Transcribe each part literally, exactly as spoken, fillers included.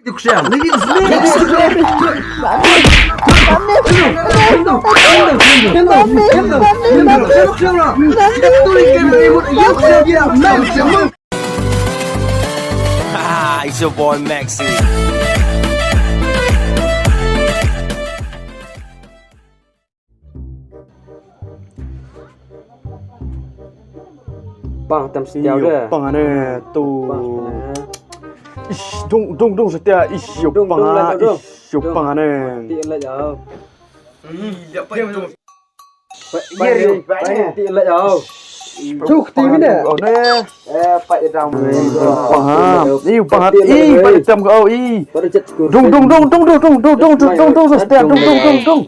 It's your boy Maxi. Pang tam setiaw de. Pang ane tu. Pang ane. Ish, dung, dung, dung setia. Ish, yo pang ane. Ish, yo pang ane. Ti le jao. Ti le jao. Chuk ti mine. Oh ne. Eh, pa idam. Pang ha. Ih, pang ha. Ih, pa idam ko. Ih. Dung, dung, dung setia. Dung, dung, dung, dung.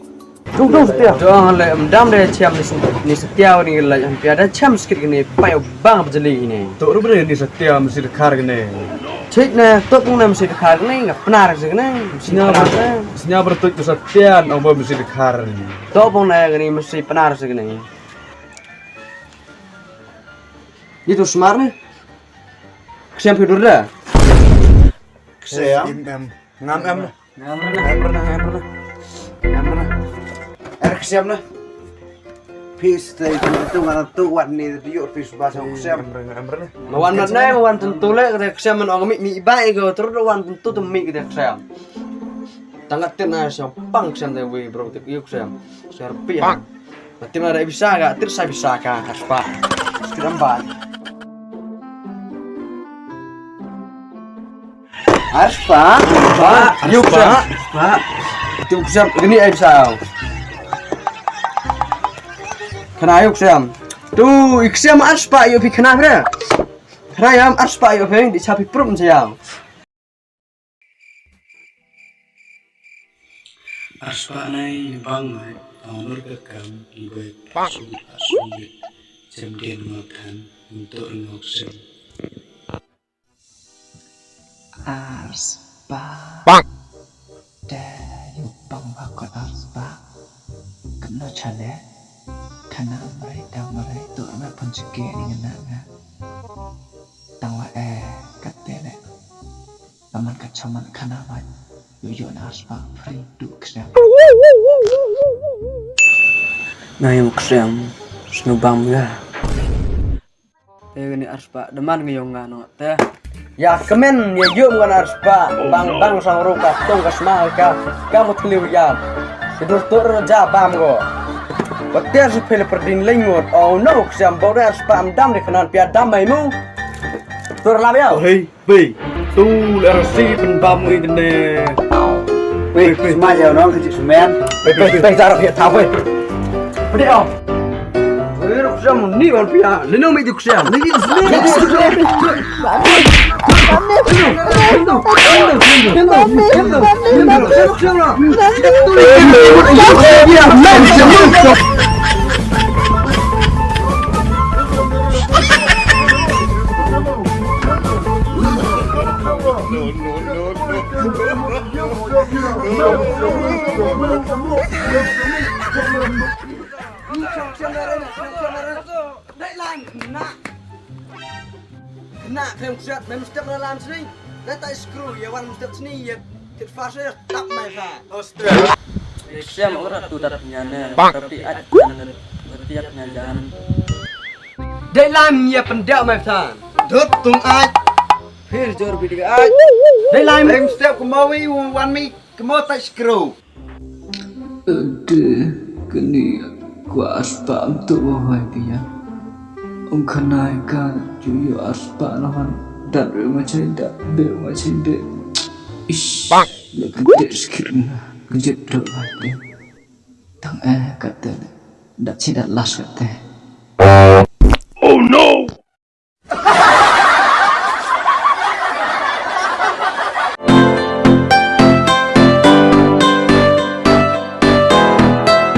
Dung, dung setia. Dung le, em dam de chem ni setia ni lai, em pia da chem skit kini, pa u bang bjali kini. To ru bre ni setia mesti dekhar kini. Chik ne, to pung ne mesti dekhar kini, nga pnar se kini, mesti pnar se. Snya ber to setia, ong ba mesti dekhar ni. To pung ne kini mesti pnar se kini. Ni tu smar ni. Ksem phi dur da. Ksem. Ngam em. Ngam rna, ngam rna, ngam rna. Ngam rna. Er ksem na. Phi stay tu tu ngan tu wan ni tu yo phi sba sa ksem. Ngam rna, ngam rna. Ma wan mat nai, ma wan tentu le, kata ksem man ong mi, mi bai ko, terus wan tentu tu mi kata ksem. Tangat tin na sa pang ksem de wi bro, tu yo ksem. Serpi. Pang. Matim na da bisa ka, tir sa bisa ka, Arspa. Skit am ba. Arspa, Arspa, yo Arspa, Arspa. Tu ksem, kini ai bisa. Khana yo ksem. Tu, i ksem Arspa yo phi khana bre. Khana yam Arspa yo phi, di cha phi prum cha yam. Arspa nai bang mai, ong mer ka kam, i bai pasu, pasu, jem den ma than, untuk ngok sem. Arspa. Bang. Da, yo bang bakot Arspa. Kano chale. Khana mrai, da mrai, tu na pun chike ni ngana nga. Tang wa eh, kate le. Laman ka chaman khana mat. Yo yo na Arspa free du ksem. Na yo ksem, snu bam ya. Te ni Arspa, deman ngi yong nga no te. Ya kemen, ya yum nga na Arspa, bang bang sang ru ka tong ka sma ka, ka mut liu ya. Idur tur ja bam go. Water su pele perdin lengot, oh no, ksem bo na Arspa, am dam di khanan pia dam mai mu. Tur la ya. Oh, hey. Pei, tu le rasi penbam ngi tene. Pei, pei, sma ya nong kecil semen. Pei, pei, pei, taruh ya tahu pei. Pei, oh. Pei, ruk siam ni wan pia. Lino mi juk siam. Ni juk siam. Na, khrem ksiat, mem step na lam sini. Na tai screw, ya wan step sini, ya tit fast, ya tap mai fa. Ksiam ora tu dat nyane, tapi at nyane, tapi at nyajan. Dei lam ya pendak mai fa. Dot tung at. Phir jor bidi at. Dei lam mem step kemawi, wan mi kemo tai screw. Ade, kani kwa Arspa am tu wa wai pia. Ong khanai ka, ju yo Arspa lawan. Dat re ma chai dat, be ma chai be. Ish. Bang. Le kan te skir na, kan jet dot wai te. Tang eh, kate. Dat chi dat las kate.